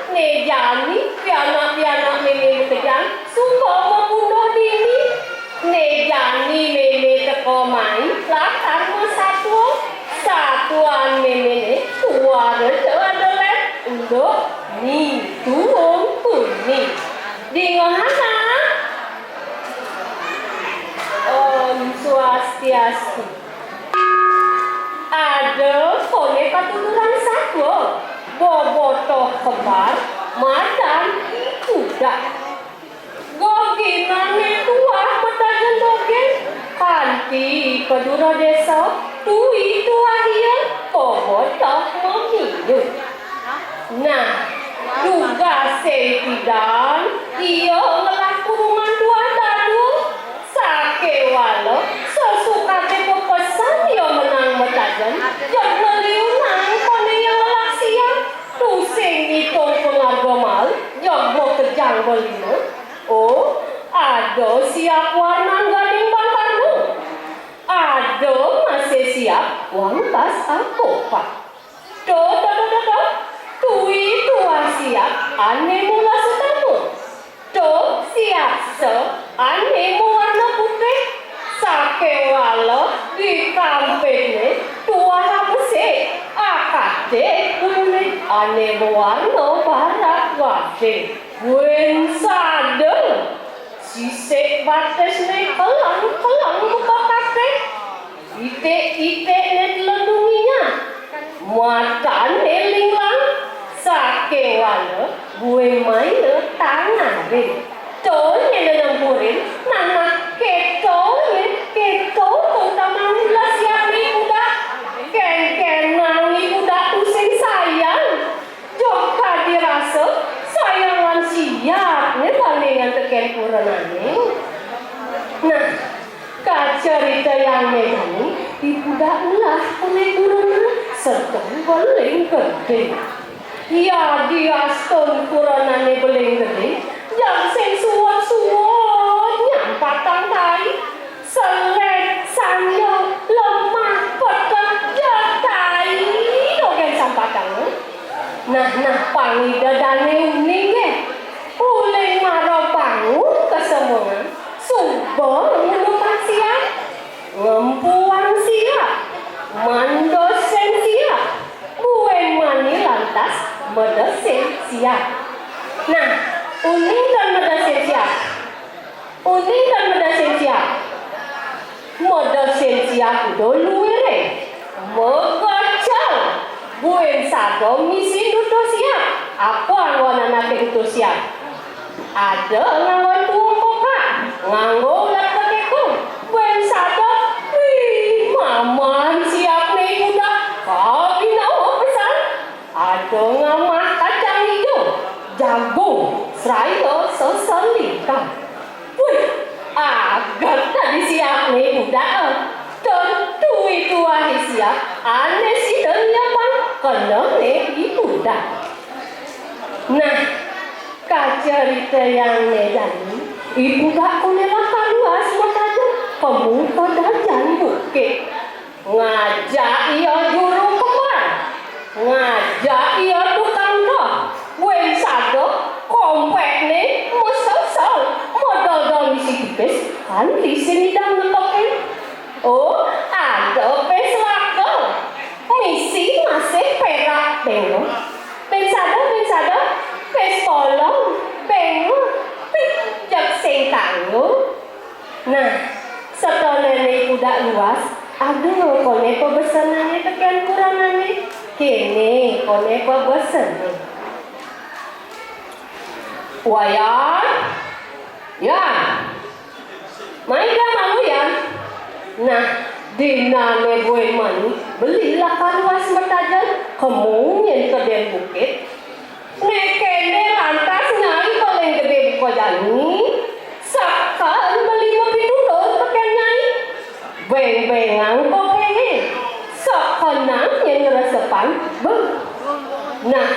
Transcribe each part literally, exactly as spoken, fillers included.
Né jani pianak-pianak mémé makejang suba mapunduh dini. Né jani mémé teka mai lakar masatua. Satuan méméné tuara ja ada lén unduk ni tuung kuning. Dingehang. Om Swastiastu. Ada koné katuturan satua, bobotoh kembar, madan I Pudak. Geginané tuah matajen dogén, kanti ka dura désa, tui tuah ia, bobotoh mamiu. Nah, tugasé pidan, ia ngelah kurungan tuah dadua. Sakéwala, sasukaté pepesan ia menang matajen, jeg ngeliunang koné ia ngelah siap, tusing ngitung pangarga mai, jeg makejang belina. Oh, ada siap warnan gading bangkarna. Ada masih siap wangkas akopak. To, to, to, to, to. Tui tuah siap ané mulas utama. To siap sa ané mawarna putih. Sakéwala di kampidné tuah abesik. Akadé buluné ané mawarna barak gading. Buin sada. Sisik batisné keleng-keleng muka kabéh. Itik-itikné telendung inyah. Matané linglang. Sakéwala buin maina tangarin. To nyén nempurin, nah, nah, kéto nyén, kéto terutama lah siap ni budak. Kénkén nang ni budak tusing sayang. Jog kadi rasa sayang lan siap né bandingan tekén kurenané. Nah, kacaritayang né jani, I Pudak ngelah koné kurena semeton beling gedé. Yadiastun kurenané beling gedé, jag sing suud-suud nyampatang tai. Seled, sanja, lemah, peteng, ja tai dogén sampatang. Nah, nah, pang Ida dané uning nggih. Uling mara bangun kasemengan, suba ngundukan siap, ngempuang siap, mandosin siap, buin mani lantas medesin siap. Nah, uning tan medesin siap. Uning tan medesin siap. Medesin siap duluiré. Megecel. Buin sada misi duduh siap. Apa anggon anaké duduh siap? Ada nganggo tuung kokak, nganggo ulat kekékung. Buin sada, wih, maman siapné budak. Kau bina pesan. Ada ngamah kacang ijo, jagung, seraya seselingkang. Wih, aget tadi siapné budak, eh. Tentu itu ané siap, ané sida nyiapang kenehné I Pudak. Nah, kacaritayang né jani, I Pudak koné lakar luas matajen, kemu ka dajan bukit. Ngajak ia juru kembar, ngajak ia tukang doh, buin sada kompékné mesesel, modal-dal misi tipis, kanti sing nyidang ngetokang. Oh, ada pis laka, misi masih pérak bénga. Buin sada, buin sada, pis polong, bénga, pis jeg sing tanggung. Nah, satonané I Pudak luas, ada koné pabesenané tekén kurenané. Kéné koné pabesenané. Wayan, Yan, mai ga malu, Yan. Nah, dinané buin mani, beli lakar luas matajen, kemu nyén ka dén bukit. Né kéné lantas Nyai beling gedé buka jani, seken beli mapitutur tekén Nyai. Béng-béngang kopéné, sekenang nyén ngresepang. Beuh. Nah,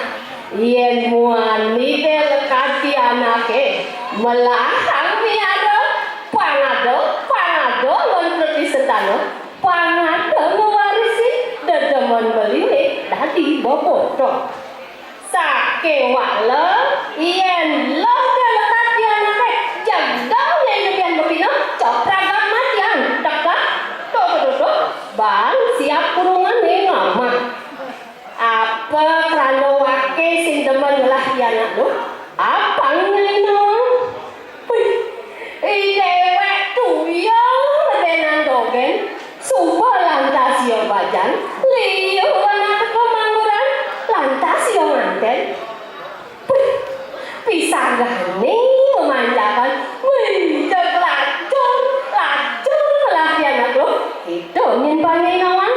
yén muani té lekad ti anaké, melahang miara, pang ada, pang ada ngon pretisetana, pang ada ngewarisi, dedemen beliné dadi bobotoh. Sa Kéwala, yén leh ka lekad pianaké, jegdéh yén demian bepineh, copragak matian, tekak, tuh, tuh, tuh, tuh, bang siap kurungané ngamat. Apa krana waké sing demen ngelah pianak luh? Apang Nyai Nawang? Wih, i déwék tuyul ngedénang dogén, suba lantas ia bajang, liu anak teka mangguran, lantas ia ngantén. Wih, pisagané memanjakan, wih, jeg lacur, lacur ngelah pianak luh, kéto nyén Pang Nyai Nawang.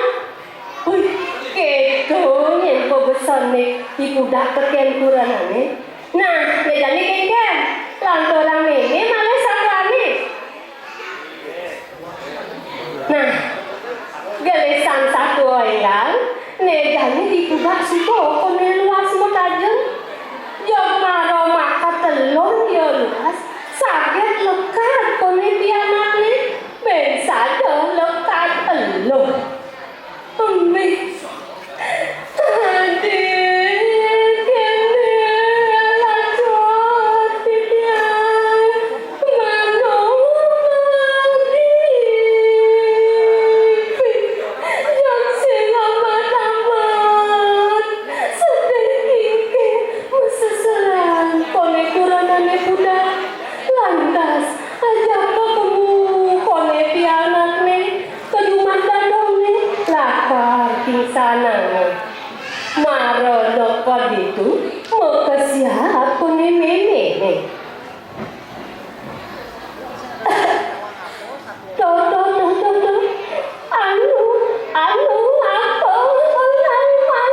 Wih, kéto nyén pabesenné I Pudak tekén kurenané. Nah, né jani kénkén, lanturang mémé malih satrané. Nah, gelisang satua énggal, né jani I Pudak suba koné luas matajem. Jeg mara makatelun ia luas, saget lekad koné pianakné, bén saja lekad eluh. Embih. Adi, kéné lacur titiang manuk madipi. Jang sing amat-amat sedih kingking maseselan koné kurenané Pudak. Lantas ajaka kemu koné pianakné ka jumah dadongné lakar pingsananga. Mara neked ditu makesiab koné méméné. Tuh, tuh, tuh, tuh, tuh. Anu, anu, apa, apa, apa, apa?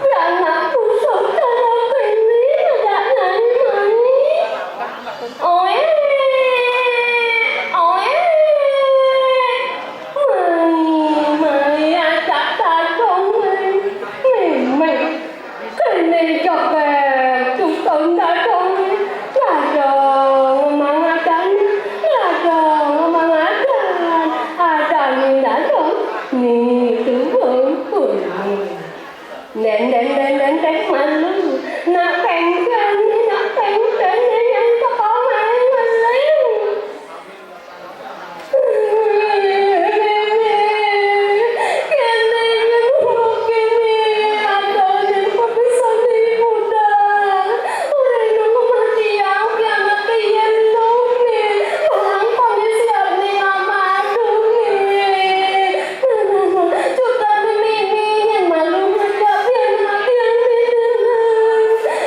Pianak kusuk cara kéné ajak nyai mai. Oé, oé. Mai, mai, ajak dadong mai. Mémé. Kéné jogét, tukang dadong. Dadong mangadan, dadong mangadan. Adan dadong, ni tuwung kuning. Nen, nen, nen, nen, nen, malu. Nak pengkén, nak pengkén, yang teka main ngeling. Kéné nyén kéné, ada nyén papisan di Pudak. Ora nemu mati yang pianak yen lone. Barang koné siap ning amadune. Nah, nah, nah, cutet mémé nyén malu ngajak pianak yang mémé.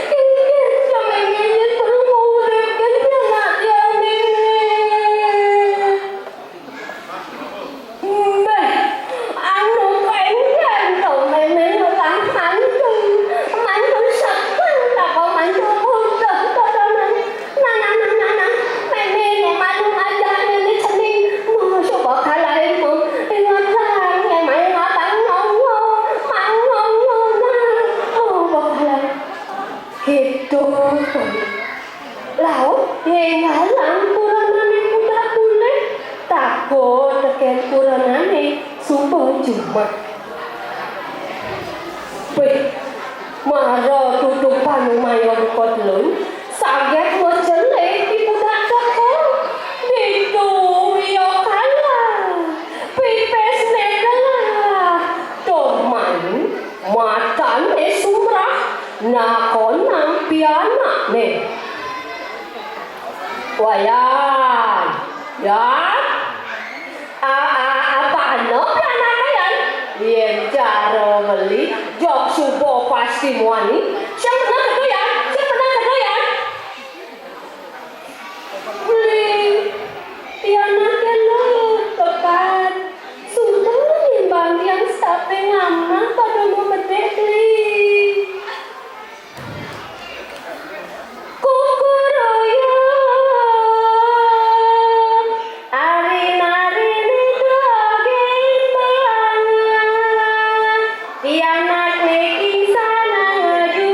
Kengken ka mémé nyén perlu urip kén pianak yang mémé. Mbah, anu kengken to mémé ngelah mantu. Mantu sekeng tapa mantu butuh totonan. Nah, nah, nah, nah, nah. Mémé nek malu ngajak mémé cening. Mau coba kalahin mau. Ingatang yang main ngabang nyonya. Mang nyonya, nah. Oh, bakalan. Gitu. Laut ngéngalang kurenané Pudak Bulih, takut tekén kurenané suba jumat. Wéh, mara tutupan umaya buka telun, saget macelih di Pudak teka. Ditu ia kalah, pipisné gelah, tur mani matané sumrah, nakonang pianakné. Wayan, Yan, a, a, apana pianakné, Yan? Yén cara meli, jog suba pasti muani. Sing bener keto, Yan? Sing bener keto, Yan? Beli, pianaké luh tekan. Suba nimbang tiang setapé ngamah pada mau bedik, Beli. Kukuruyung, ari-nari nidra gén banget. Pianak niki sana ngaju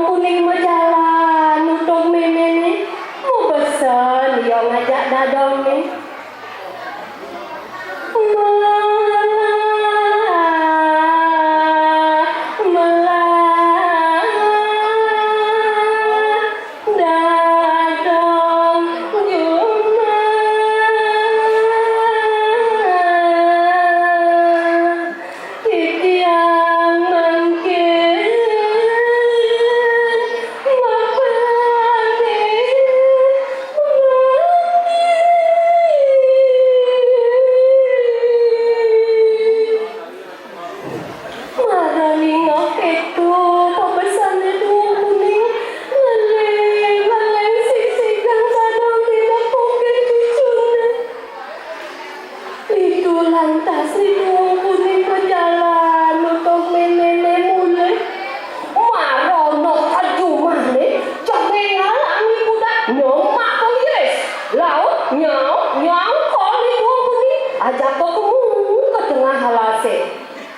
Kuning majalan nutup méméné, mabesen ia ngajak dadongné. Melah, melah, dadong jumah. Titiang mangkin mapati mati. Mara ningeh kéto pabesané Tuung Kuning, ngeling-ngeling sisigang dadong dina pungkin cucuné. Ditu lantas Ni Tuung Kuning majalan nutup méméné mulih. Mara neked jumahné, jeg néngal Ni Pudak nyemak pengiris. Laut nyaup, nyaup ka Ni Tuung Kuning, ajaka kemu ka tengah alasé.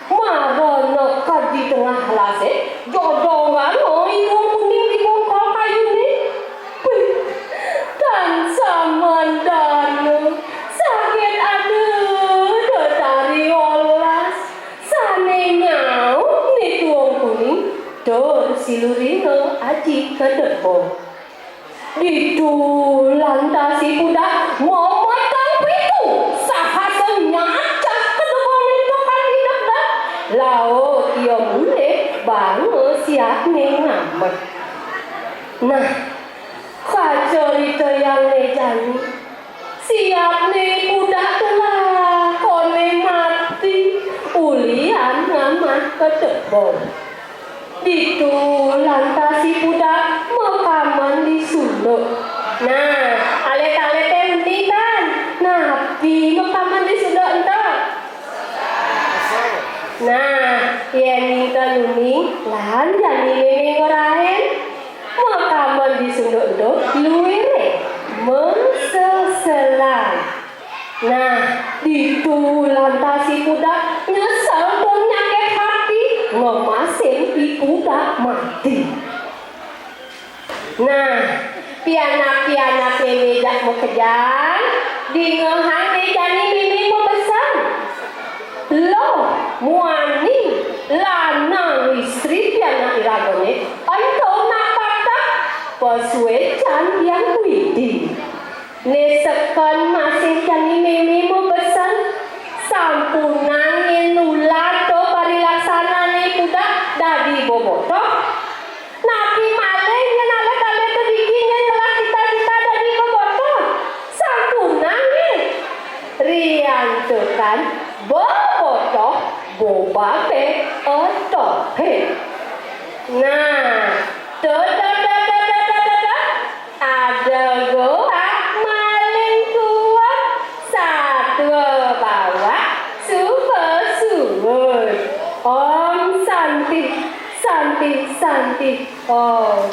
Mara neked di tengah alasé, jodongan Ni Tuung Kuning di bongkol kayuné. Tan samandana, saget ada Betari Olas sané nyaup Ni Tuung Kuning tur silurina aji ka debong. Ditu lantas I Pudak mameteng pitu, saha nyacah ka debong néntokan idep da. Laut ia mulih banga siapné ngamet. Nah, kacaritayang né jani, siapné Pudak telakoné mati ulian ngamah ka debong. Ditu lantas I Pudak makamen di sunduk. Nah, alit-alité uning kan? Napi makamen di sunduk ento? Nah, yén inten uning, lan jani mémé ngorahin. Makamen di sunduk ento luiré maseselan. Nah, ditu lantas I Pudak nyesel tur nyakit hati, ngemasin I Pudak mati. Nah, pianak-pianak mémé jak makejang, dingehang né jani mémé mabesen. Loh, muani, lanang istri pianak iragané, ento nak pateh, pasuécan Hyang Widhi. Né seken masih jani mémé mabesen, sampunang nulad to parilaksanané Pudak dadi bobotoh. Napi malih yén alit-alité driki nyén ngelah cita-cita dadi bobotoh? Sampunang nggih. Riantukan bobotoh bobabé otohé. Nah, to, to, to, to, to, to, to, to. Ada goak maling kuak, satua bawak suba suud. Om Santi, Santi, Santi, Om.